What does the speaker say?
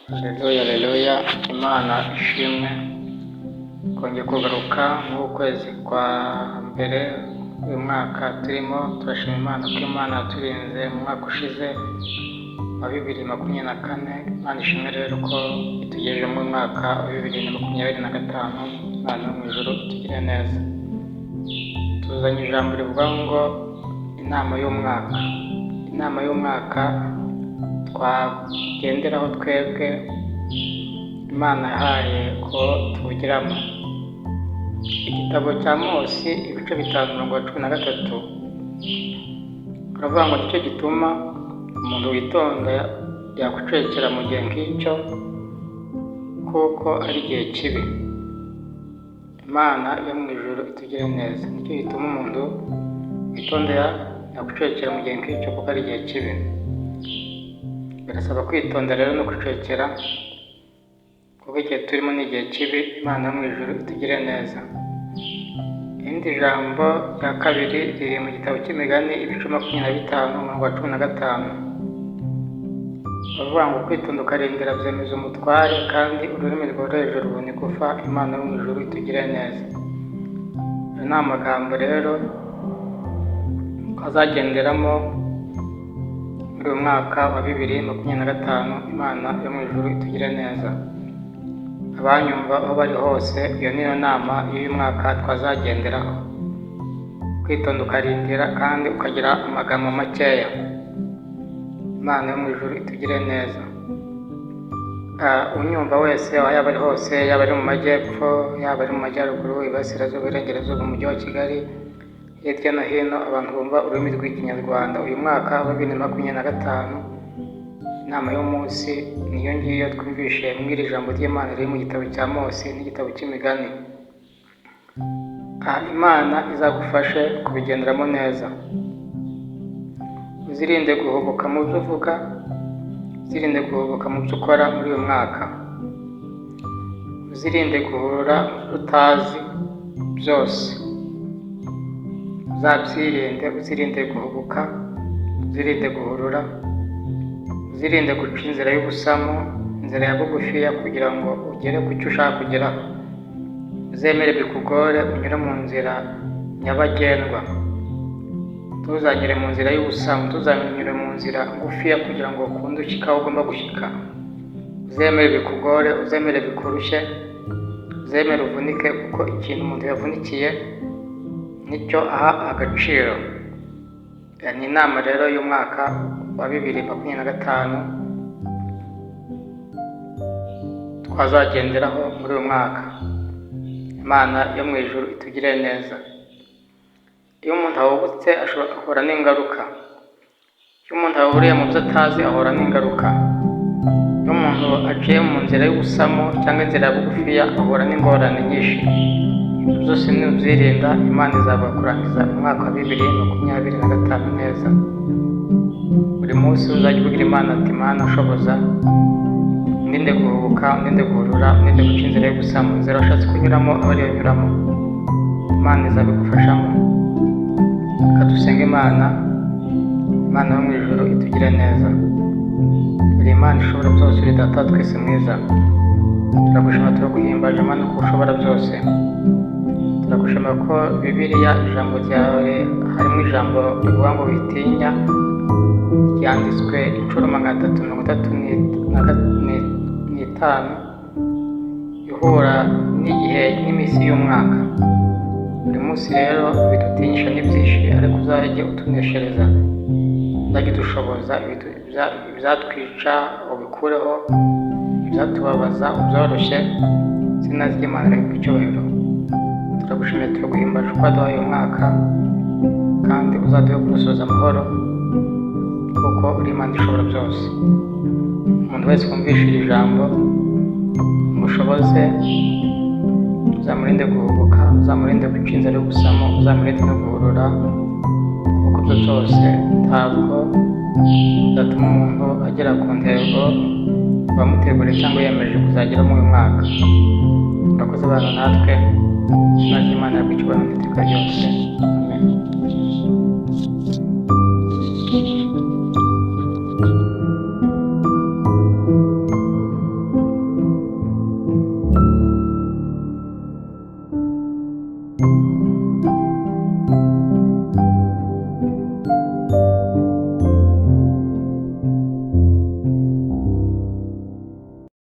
Haleluya, haleluya, Imana ishimwe. Kongeye kugaruka mu kwezi kwa mbere uyu mwaka turimo. Turashima Imana ko Imana yaturinze mu mwaka ushize wa 2024. Imana ishimwe rero ko itugejeje mu mwaka wa 2025. Imana yo mu ijuru itugire neza. Tuzanye ijambo rivuga ngo inama y'umwaka. Inama y'umwaka twagenderaho twebwe Imana yahaye ko tuwugiramo. Igitabo cya Mosi ibice 5 umurongo wa 13 baravuga ngo nicyo gituma umuntu witonda yakwicecekera mu gihe nk'icyo, kuko ari igihe kibi. Imana yo mu ijuru itugire neza. Nicyo gituma umuntu witonda yakwicecekera mu gihe nk'icyo, kuko ari igihe kibi. Birasaba kwitonda rero no kwicecekera, kuko igihe turimo ni igihe kibi. Imana yo mu ijuru itugire neza. Irindi jambo rya kabiri riri mu gitabo cy'Imigani ibice 25 umurongo wa 15. Bavuga ngo kwitonda ukarindira byemeza umutware, kandi ururimi rworoheje rubona igufa. Imana yo mu ijuru itugire neza. Ayo ni amagambo rero twazagenderamo muri uyu mwaka wa 2025. Imana yo mu ijuru itugire neza. Abanyumva aho bari hose, iyo niyo nama y'uyu mwaka twazagenderaho. Kwitonda ukarindira kandi ukagira amagambo makeya. Imana yo mu ijuru itugire neza. Unyumva wese aho yaba ari hose, yaba ari mu majyepfo, yaba ari mu majyaruguru, iburasirazuba, iburengerazuba, umujyi wa Kigali, hirya no hino abantu bumva ururimi rw'Ikinyarwanda, uyu mwaka wa 2025, inama y'umunsi niyo ngiyo twumvishe muri iri jambo ry'Imana riri mu gitabo cya Mosi n'igitabo cy'Imigani. Imana izagufashe kubigenderamo neza. Uzirinde guhubuka mu byo uvuga, uzirinde guhubuka mu byo ukora muri uyu mwaka. Uzirinde guhurura utazi byose. Uzabyirinde, uzirinde guhubuka, uzirinde guhurura, uzirinde guca inzira y'ubusamo, inzira ya bugufiya kugira ngo ugere ku cyo ushaka kugeraho. Uzemere bikugore unyure mu nzira nyabagendwa. Ntuzanyure mu nzira y'ubusamo, ntuzanyure mu nzira ngufiya kugira ngo ukunde ushyike aho ugomba gushyika. Uzemere bikugore, uzemere bikurushye, uzemere uvunike, kuko ikintu umuntu yavunikiye nicyo aha agaciro. Ni inama rero y'umwaka wa 2025 twazagenderaho muri uyu mwaka. Imana yo mu ijuru itugire neza. Iyo umuntu ahubutse ahura n'ingaruka. Iyo umuntu ahuriye mu byo atazi ahura n'ingaruka. Iyo umuntu aciye mu nzira y'ubusamo cyangwa inzira ya bugufiya ahura n'ingorane nyinshi. Ibyo byose nubyirinda, Imana izaguha kurangiza umwaka wa 2025 neza. Buri munsi uzajya ubwira Imana ati Mana nshoboza, undinde guhubuka, undinde guhurura, undinde guca inzira y'ubusamo, inzira washatse kunyuramo abe ariyo nyuramo. Imana izabigufashamo. Reka dusenge Imana. Imana yo mu ijuru itugire neza. Uri Imana ishobora byose, uri Data wa twese mwiza. Turagushima, turaguhimbaje Mana ko ushobora byose. Turagushima ko Bibiliya ijambo ryawe harimo ijambo rivuga ngo witinya, ryanditswe inshuro 335, ihura n'igihe n'iminsi y'umwaka. Buri munsi rero ibidutinyisha ni byinshi, ariko uzajye utuneshereza, uzajye udushoboza, ibyatwica ubikureho, ibyatubabaza ubyoroshye. Izina ry'Imana rihabwe icyubahiro. Turagushimiye, turaguhimbaje ko waduhaye uyu mwaka, kandi uzaduhe kuwusoza amahoro, kuko uri Imana ishobora byose. Umuntu wese wumvishe iri jambo umushoboze, uzamurinde guhubuka, uzamurinde guca inzira y'ubusamo, uzamurinde no guhurura, kuko ibyo byose ntabwo byatuma umuntu agera ku ntego wamuteguriye cyangwa yemeje kuzageramo uyu mwaka. Urakoze bana natwe, izina ry'Imana rihabwe icyubahiro iteka ryose. Amen.